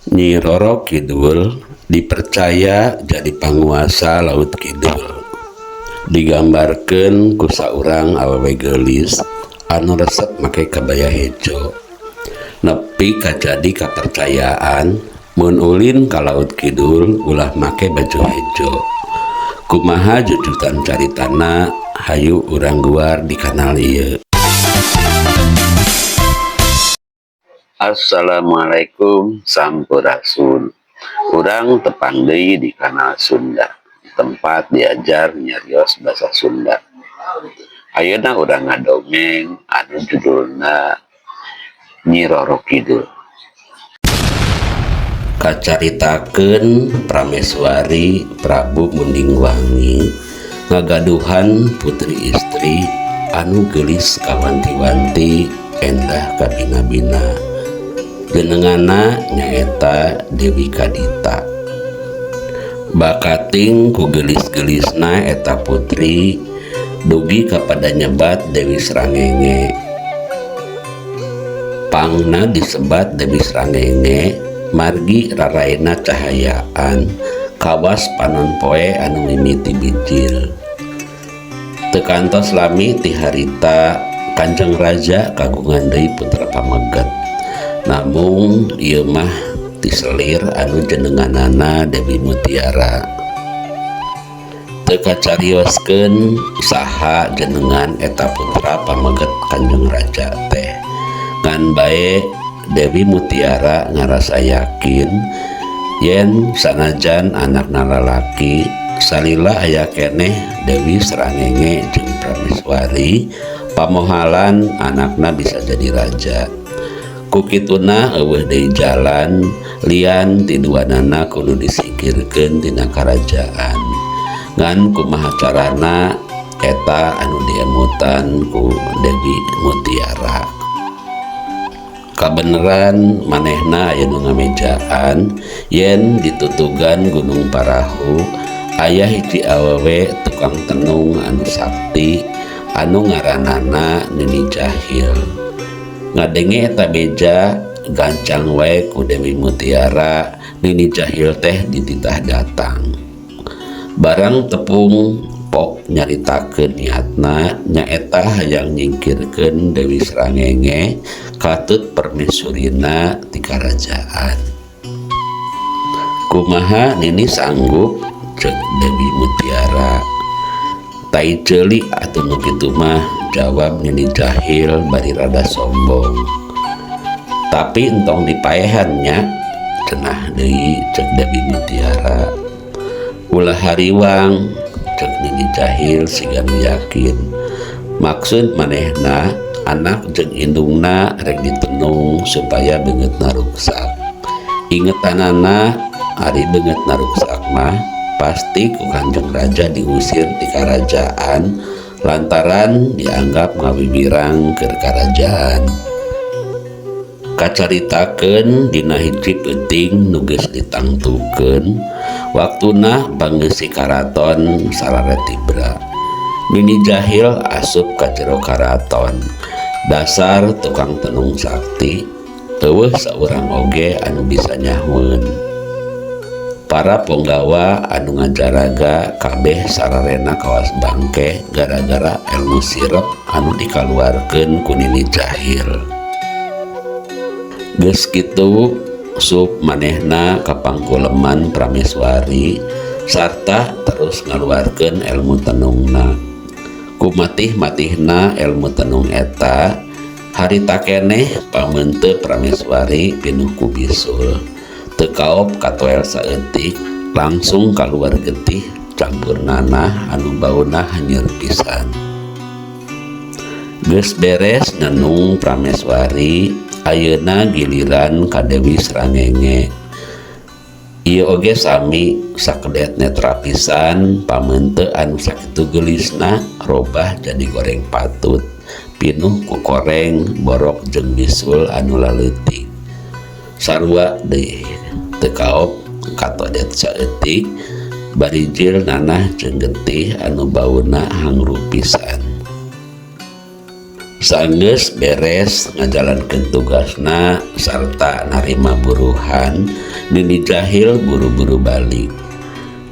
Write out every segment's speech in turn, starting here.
Nyi Roro Kidul dipercaya jadi panguasa Laut Kidul. Digambarkeun ku saurang awewe geulis anu resep make kabaya hejo. Nepi ka jadi kapercayaan mun ulin ka Laut Kidul ulah make baju hejo. Kumaha jujutan caritana, hayu urang guar di kanal ieu. Assalamualaikum, sampurasun. Urang tepang deui di kanal Sunda, tempat diajar nyarios basa Sunda. Ayeuna urang ngadongeng anu judulna Nyi Roro Kidul. Kacaritakeun Prameswari Prabu Munding Wangi ngagaduhan putri istri anu geulis kawanti-wanti, endah kabina-bina. Jenenganna nyaeta Dewi Kadita. Bakating ku geulis-geulisna eta putri dugi kapada nyebat Dewi Srangenge. Pangna disebat Dewi Srangenge margi raraina cahayaan kawas panon poe anu mimiti bijil. Teu kantos lami ti harita, Kanjeng Raja kagungan deui putra pameget. Namung ieu mah ti selir anu jenenganana Dewi Mutiara. Teu kacarioskeun saha jenengan eta putra pameget Kanjeng Raja teh. Ngan bae Dewi Mutiara ngarasa yakin yen sanajan anakna lalaki, salila aya keneh Dewi Srangenge jeung Prameswari, pamohalan anakna bisa jadi raja. Ku kituna euweuh deui jalan lian ti duanana kudu disingkirkeun tina karajaan. Ngan kumaha carana, eta anu diemutan ku Dewi Mutiara. Kabeneran manehna aya nu ngamejaan yen ditutugan Gunung Parahu aya hiji awewe tukang tenung anu sakti anu ngaranana Nini Jahil. Ngadenge eta beja, gancang wae ku Dewi Mutiara Nini Jahil teh dititah datang. Barang tepung pok nyaritakeun niatna, nyaeta hayang nyingkirkeun Dewi Srangenge katut permaisuriana ti karajaan. "Kumaha, Nini sanggup?" cek Dewi Mutiara. "Tai ceuli atuh nu kitu mah," jawab Nini Jahil bari rada sombong. "Tapi entong dipaehan nya," cenah deui cek Dewi Mutiara. "Ulah hariwang," cek Nini Jahil siga nu yakin. Maksud manehna anak jeung indungna rek ditenung supaya beungeutna ruksak. Ingetanana ari beungeutna ruksak mah pasti ku Kanjeng Raja diusir ti karajaan lantaran dianggap ngawiwirang keur karajaan. Kacaritakeun dina hiji peuting nu geus ditangtukeun waktuna panggeusi karaton sararetibra. Nini Jahil asup ka jero karaton. Dasar tukang tenung sakti, euweuh saurang oge anu bisa nyahoeun. Para ponggawa anu ngajaraga kabeh sararena kawas bangke gara-gara elmu sirep anu dikaluarkeun ku Nini Jahil. Geus kitu sup manehna ka pangkuleman Prameswari sarta terus ngaluarkeun elmu tenungna. Ku matih-matihna elmu tenung eta, harita keneh pameungteu Prameswari pinuh ku bisul. Teu kaop katoel saeutik langsung kaluar getih campur nanah anu bauna hanyeur pisan. Geus beres nenung Prameswari, ayeuna giliran ka Dewi Srangenge. Ieu oge sami, sakedet netra pisan pameungteu anu sakitu geulisna robah jadi goreng patut, pinuh ku koreng borok jeung bisul anu laleutik. Sarua deui, teu kaop katodet saeutik barijil nanah jeung getih anu bauna hangrup pisan. Sanggeus beres ngajalankeun tugasna sarta narima buruhan, Nini Jahil buru-buru balik.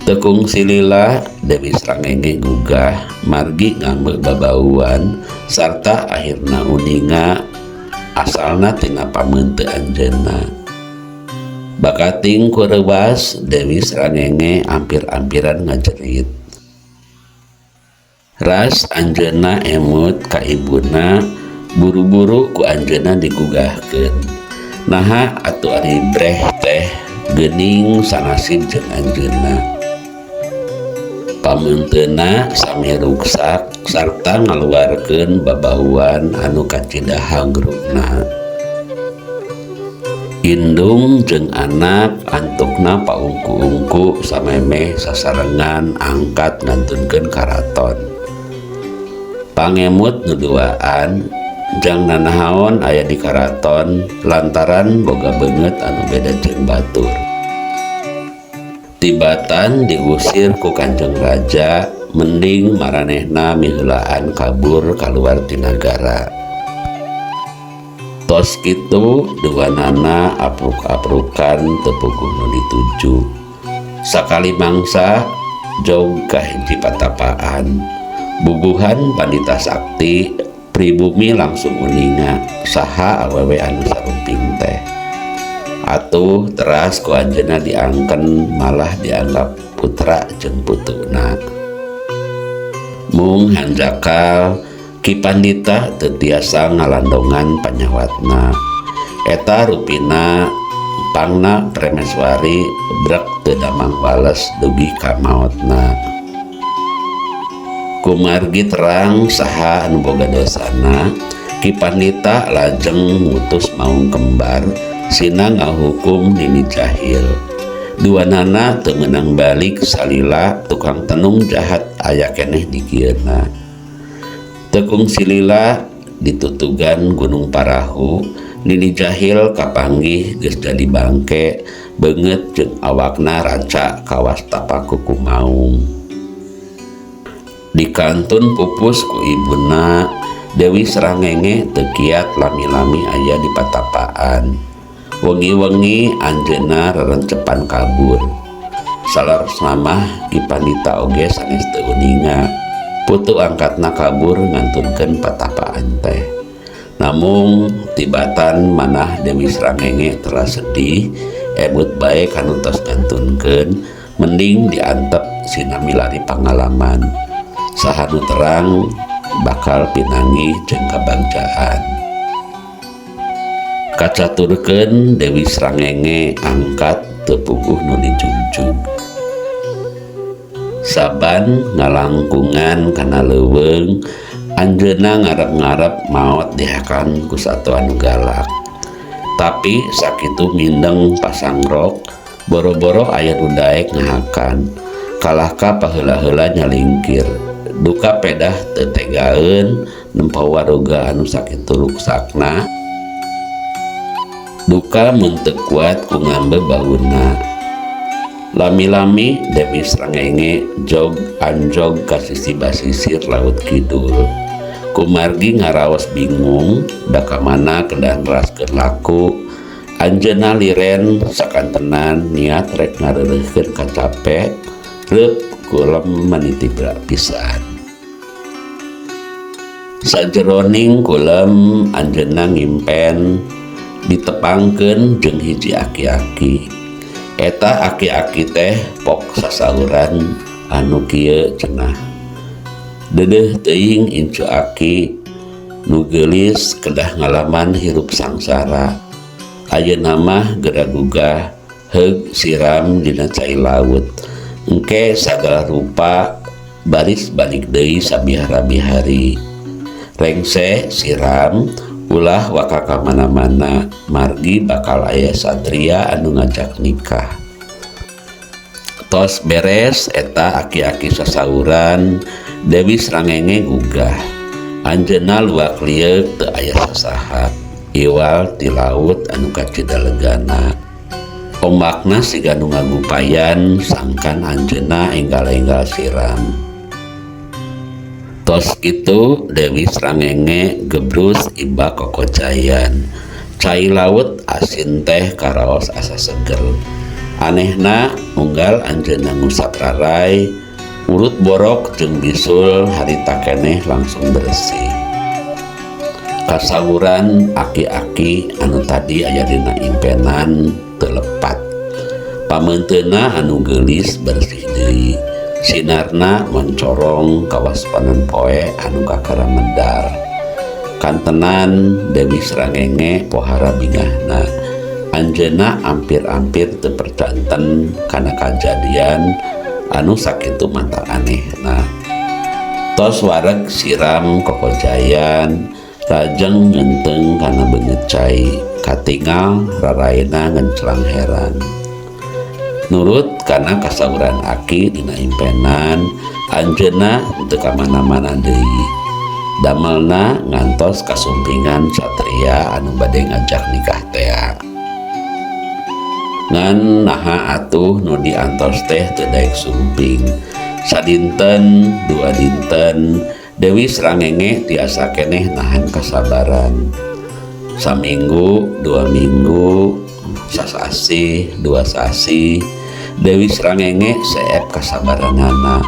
Teu kungsi lila Dewi Srangenge gugah margi ngambeu babauan sarta akhirna uninga asalna tina pameungteu anjeunna. Bakating ku reuwas Dewi Srangenge ampir-ampiran ngajerit. Ras anjeunna emut ka ibuna buru-buru ku anjeunna digugahkeun. Naha atuh ari breh teh geuning sanasib jeung anjeunna. Pameungteuna sami ruksak sarta ngaluarkeun babauan anu kacida hanggrugna. Indung jeung anak antukna paungku-ungku samemeh sasarengan angkat ngantunkeun karaton. Pangemut nu duaan jang nanahaon aya di karaton lantaran boga beungeut anu beda jeung batur. Tibatan diusir ku Kanjeng Raja mending maranehna miheulaan kabur kaluar ti nagara. Tos kitu duanana apruk-aprukan teu puguh nu dituju. Sakali mangsa jog ka hiji patapaan. Bubuhan pandita sakti pribumi langsung uninga saha awewe anu sarumping teh. Atuh teras ku anjeunna diangken malah dianggap putra jeung putuna. Mung hanjakal Ki Pandita teu tiasa ngalandongan panyawatna. Eta rupina pangna Prameswari brek teu damang wales dugi ka maotna. Kumargi terang saha anu boga dosana, Ki Pandita lajeng ngutus maung kembar sina ngahukum Nini Jahil. Duanana teu meunang balik salila tukang tenung jahat aya keneh di kieuna. Teu kungsi lila ditutugan Gunung Parahu, Nini Jahil kapanggih geus jadi bangke beungeut jeung awakna raca kawas tapaku ku maung. Dikantun pupus ku ibuna, Dewi Srangenge teu kiat lami-lami aya di patapaan. Wengi-wengi anjeunna rerencepan kabur. Salarasna mah Ki Pandita oge sanes teu uninga. Putu angkatna kabur ngantunkeun patapaan teh. Namung tibatan manah Dewi Srangenge telah sedih, emut bae kanu tos ngantunkeun, mending diantep sina milari pangalaman. Saha nu terang bakal pinanggih jeung kabagjaan. Kacaturkeun Dewi Srangenge angkat teu puguh nu dijugjug. Saban ngalangkungan kana leuweung, anjeunna ngarep-ngarep maot dihakan ku sateuan nu galak. Tapi sakitu mindeng pasangrok, boro-boro aya nu daek ngahakan. Kalahka paheula-heula nyalingkir. Duka pedah teu tegaeun nempo waroga anu sakitu ruksakna. Duka mun teu kuat ku ngambe bauna. Lami-lami Dewi Srangenge jog anjog ka sisi basisir laut kidul. Kumargi ngaraos bingung da ka mana kedah neraskeun laku. Anjeunna liren sakantenan niat rek ngareureuhkeun kacape reup kulem maniti pisan. Sajeroning kulem anjeunna ngimpen ditepangkeun jeung hiji aki-aki. Eta aki-aki teh pok sasauran anu kieu cenah. Deudeuh teuing incu aki nu geulis kedah ngalaman hirup sangsara. Ayeuna mah geura gugah heug siram dina cai laut. Engke sagala rupa baris balik deui sabihara-bihari. Rengse siram ulah waka ka mana-mana margi bakal aya satria anu ngajak nikah. Tos beres eta aki-aki sasauran Dewi Srangenge gugah. Anjeunna luak lieuk teu aya sasaha. Iwal ti laut anu kacida legana. Ombakna siga nu ngagupayan sangkan anjeunna enggal-enggal siram. Tos kitu Dewi Srangenge gebrus iba kokocayan. Cai laut asin teh karaos asa seger. Anehna unggal anjeunna ngusap rarai, urut borok jeung bisul harita keneh langsung bersih. Kasawuran aki-aki anu tadi aya dina impenan teu lepat. Pameunteuna anu geulis bersih deui. Sinarna mencorong kawas panon poe anu kakara medal. Kantenan Dewi Srangenge pohara bingahna. Anjeunna ampir-ampir teu percanten kana kajadian anu sakitu mata anehna. Tos wareg siram kokojayan, lajeng ngenteung kana beungeut cai, katingal raraina ngenclang heran. Nurut kana kasawuran aki dina impenan, anjeunna teu kamana-mana deui. Damelna ngantos kasumpingan satria anu bade ngajak nikah tea. Ngan naha atuh nu diantos teh teu daek sumping. Sadinten, dua dinten, Dewi Srangenge tiasa keneh nahan kasabaran. Saminggu, 2 minggu, sasasih, 2 sasih, Dewi Srangenge seep kasabaranana.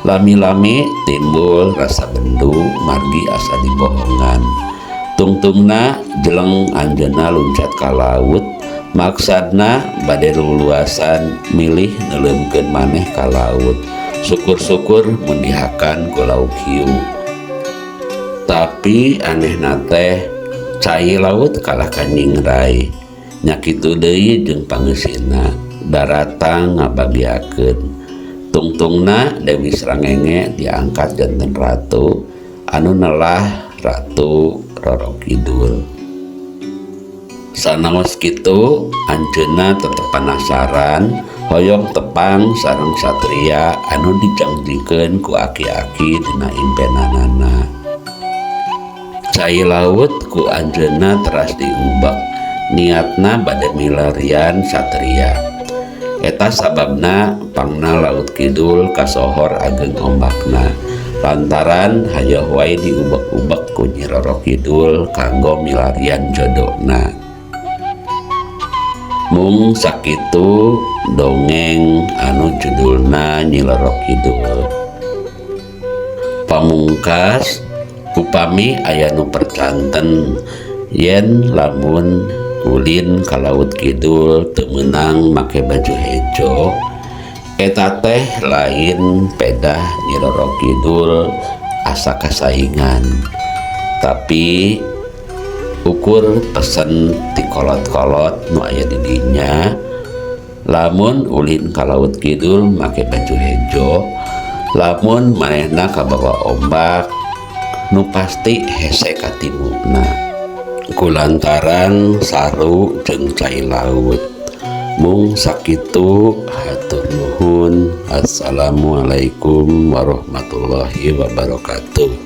Lami-lami timbul rasa bendu margi asa dibohongan. Tungtungna jeleng anjeunna luncat ka laut, maksadna bade luluasan milih neuleumkeun maneh ka laut. Syukur-syukur mun dihakan ku lauk hiu. Tapi anehna teh cai laut kalah ka nyingrai. Nya kitu deui jeung pangeusina, daratang ngabagiakeun. Tungtungna Dewi Srangenge diangkat janten ratu anu nelah Ratu Roro Kidul. Sanaos kitu anjeunna tetep panasaran hoyong tepang sareng satria anu dijangjikeun ku aki-aki dina impenanana. Cai laut ku anjeunna teras diubek, niatna bade milarian satria. Eta sababna pangna Laut Kidul kasohor ageng ombakna, lantaran hayoh wae diubek-ubek ku Nyi Roro Kidul kanggo milarian jodona. Mung sakitu dongeng anu judulna Nyi Roro Kidul. Pamungkas, upami aya nu percanten yen lamun ulin ka Laut Kidul teu meunang make baju hejo, eta teh lain pedah Nyi Roro Kidul asa kasaingan, tapi ukur pesen ti kolot-kolot nu aya di dinya. Lamun ulin ka Laut Kidul make baju hejo, lamun manehna kabawa ombak, nu pasti hese katimuna kulantaran saru jeung cai laut. Mung sakitu, hatur nuhun. Assalamualaikum warahmatullahi wabarakatuh.